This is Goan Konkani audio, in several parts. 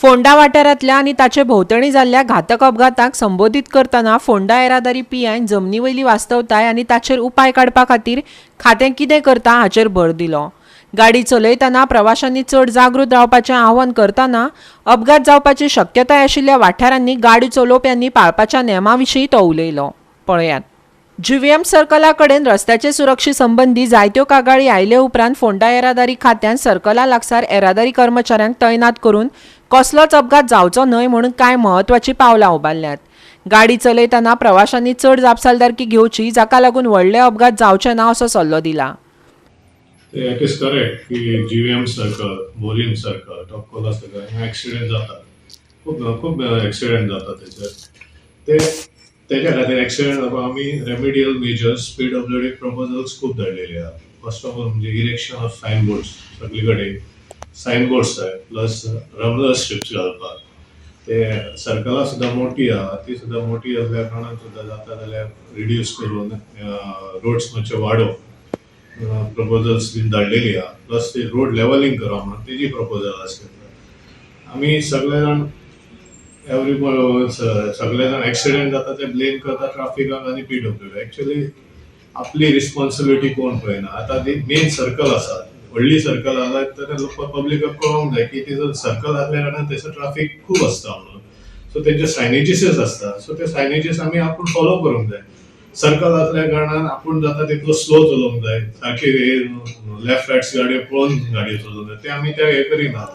फोंडा वाठारांतल्या आनी ताचे भोंवतणी जाल्ल्या घातक अपघाताक संबोधीत करतना फोंडा येरादारी पीआयन जमनी वयली वास्तवताय आनी ताचेर उपाय काडपा खातीर खातें कितें करता हाचेर भर दिलो. गाडी चलयतना प्रवाशांनी चड जागृत रावपाचें आवाहन करतना अपघात जावपाची शक्यताय आशिल्ल्या वाठारांनी गाडी चलोवप्यांनी पाळपाच्या नेमा विशीं तो उलयलो. पळयात. जीव्हीएम सर्कला कडेन रस्त्याचे सुरक्षे संबंदी जायत्यो कागाळी आयले उपरांत फोंडा येरादारी खात्यान सर्कला लागसार येरादारी कर्मचाऱ्यांक तैनात करून कसलोच अपघात जावचो न्हय म्हणून कांय म्हत्वाचीं पावलां उबारल्यांत. गाडी चलयतना प्रवाशांनी चड जापसालदारकी घेवची, जाका लागून व्हडले अपघात जावचे ना असो सल्लो दिला. It is correct की GVM circle, Borim circle, Topkola circle हांगा एक्सिडेंट जातात. खूब खूब एक्सिडेंट जातात तेचेर. ते तेच्या खातीर, एक्सिडेंट जावपाक आमी रेमिडियल मेजर्स पीडब्ल्यूडी प्रपोजल्स खूब धाडलेले आहा. फर्स्ट ऑफ ऑल म्हणजे इरेक्शन ऑफ सायन बोर्ड्स. सगळे कडेन सायन बोर्ड्स जाय, प्लस रम्बलर स्ट्रिप्स घालपाक. ते सर्कलां सुद्दां मोठी आहा, ती सुद्दां मोठी असल्या कारणान सुद्दां जाता जाल्यार रिड्यूस करून रोड्स मातशे वाडोवन प्रपोजल्स बीन धाडलेली आहा. प्लस ते रोड लेवलिंग करप म्हणून तेजी प्रपोजल आसली. आमी सगळे जाण, एवरी सगळे जाण एक्सिडेंट जाता ते ब्लेम करता ट्राफिकाक आनी पीडब्ल्यूडी. एक्चुअली आपली रिस्पॉन्सिबिलिटी कोण पळयना. आतां ती मेन सर्कल आसा, व्हडली सर्कल आसा, तर पब्लिकाक कळोंक जाय की ती सर्कल आसल्या कारणान थंयसर ट्राफीक खूब आसता म्हणून. सो तेंचे सायनेजीसच आसता, सो ते सायनेजीस आमी आपूण फॉलो करूंक जाय. सर्कल असल्या कारणान आपूण जाता तितलो स्लो चलोवंक जाय, सारकी लेफ्ट रायट गाडयो पळोवन गाडयो चलोवंक जाय. ते आमी ते हे करिना.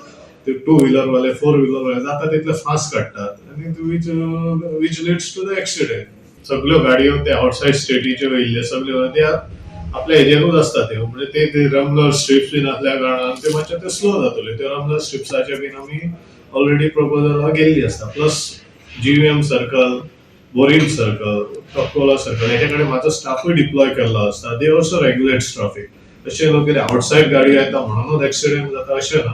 ते टू व्हिलर वाले, फोर व्हिलर वाले जाता तितले फास्ट काडटात आनी which leads to the accident. सगल्यो गाडयो ते आउटसायड स्टेटीच्यो येयल्ले, सगल्यो ते आपल्या हेजेरूच आसता. ते म्हणजे ते ते रम्बलर स्ट्रिप्स बीन आसल्या कारणान ते मातशे ते स्लो जातले. ते रम्बलर स्ट्रिप्साचे बीन आमी ऑलरेडी प्रपोजल गेल्ली आसता. Plus GVM circle, Borim circle, Topkola circle हेच्या कडेन म्हाजो स्टाफूय डिप्लॉय केल्लो आसता. They also regulates traffic. अशें न्हू कितें आउटसायड गाडी येता म्हणूनच एक्सिडेंट जाता अशें ना.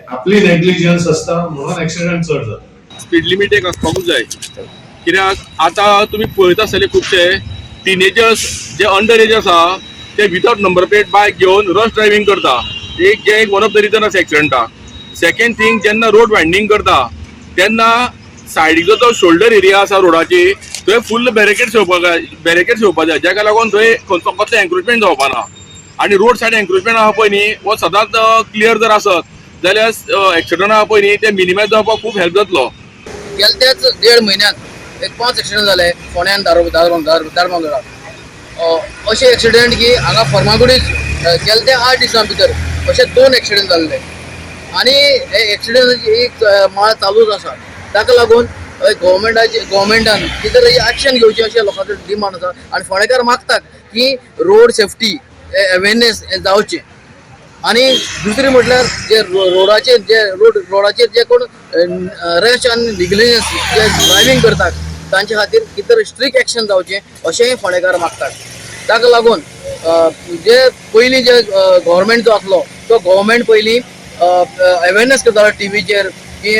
आपली नेग्लिजन्स आसता म्हणून एक्सिडेंट चड जाता. स्पीड लिमीट एक आसपाकूच जाय, कित्याक आतां तुमी पळयता आसतले, खुबशे टिनेजर्स जे अंडर एज आसा ते विदाउट नंबर प्लेट बायक घेवन रश ड्रायव्हिंग करता. एक जे एक वन ऑफ the reason आसा एक्सिडंटाक. सेकंड थिंग, जेन्ना रोड वायंडींग करता तेन्ना सायडीचो जो शोल्डर एरिया आसा रोडाची, थंय फुल्ल बॅरिकेड्स येवपाक जाय, बॅरिकेड्स येवपाक जाय, जाका लागून थंय खंयचो कसलो एन्क्रोचमेंट जावपा ना. आनी रोड सायड एन्क्रोचमेंट आहा पळय न्ही, हो सदांच क्लियर जर आसत जाल्यार एक्सिडंट आहा पळय न्ही, ते मिनिमायज जावपाक खूब हेल्प जातलो. गेल्या त्याच देड म्हयन्यात एक पांच एक्सिडंट जाले फोंड्यान, दारबांदोडा. अशे एक्सिडंट की हांगा फर्मागुडीच गेले त्या 8 दिसां भितर अशे दोन एक्सिडंट जाल्ले आनी हे एक्सिडंटाची एक माळ चालूच आसा. ताका लागून गव्हर्मेंटान कितें तरी एक्शन घेवचें अशें लोकांचो डिमांड आसा आनी फोंडेकार मागतात की रोड सेफ्टी अवेरनेस जावचें. आनी दुसरें म्हटल्यार जे रोडाचेर जे रोड रोडाचेर जे कोण रॅश आनी निग्लिजन्स जे ड्रायव्हींग करतात, तांचे खातीर कितें तरी स्ट्रिक्ट एक्शन जावचें अशेंय फोंडेकार मागतात. ताका लागून जे पयलीं जे गव्हर्मेंट जो आसलो तो गव्हर्मेंट पयलीं अवेरनेस करतालो टिवीचेर की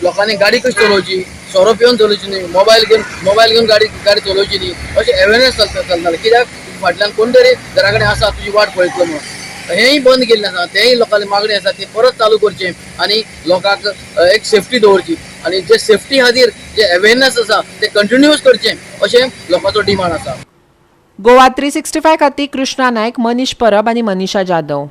लोकांनी गाडी कशी चलोवची, सोरो पिवन चलोवची न्ही, मोबायल घेवन गाडी गाडी चलोवची न्ही, अशें अवेरनेस चलतालें, कित्याक फाटल्यान कोण तरी घरा कडेन आसा, तुजी वाट पळयतलो म्हणून. हेंय बंद केल्लें आसा. तेंय लोकांली मागणी आसा ती परत चालू करचें आनी लोकांक एक सेफ्टी दवरची आनी जे सेफ्टी खातीर जे अवेरनेस आसा ते कंटिन्यूस करचें अशें लोकांचो डिमांड आसा. गोवा 365 खातीर कृष्णा नायक, मनीष परब आनी मनीषा जाधव.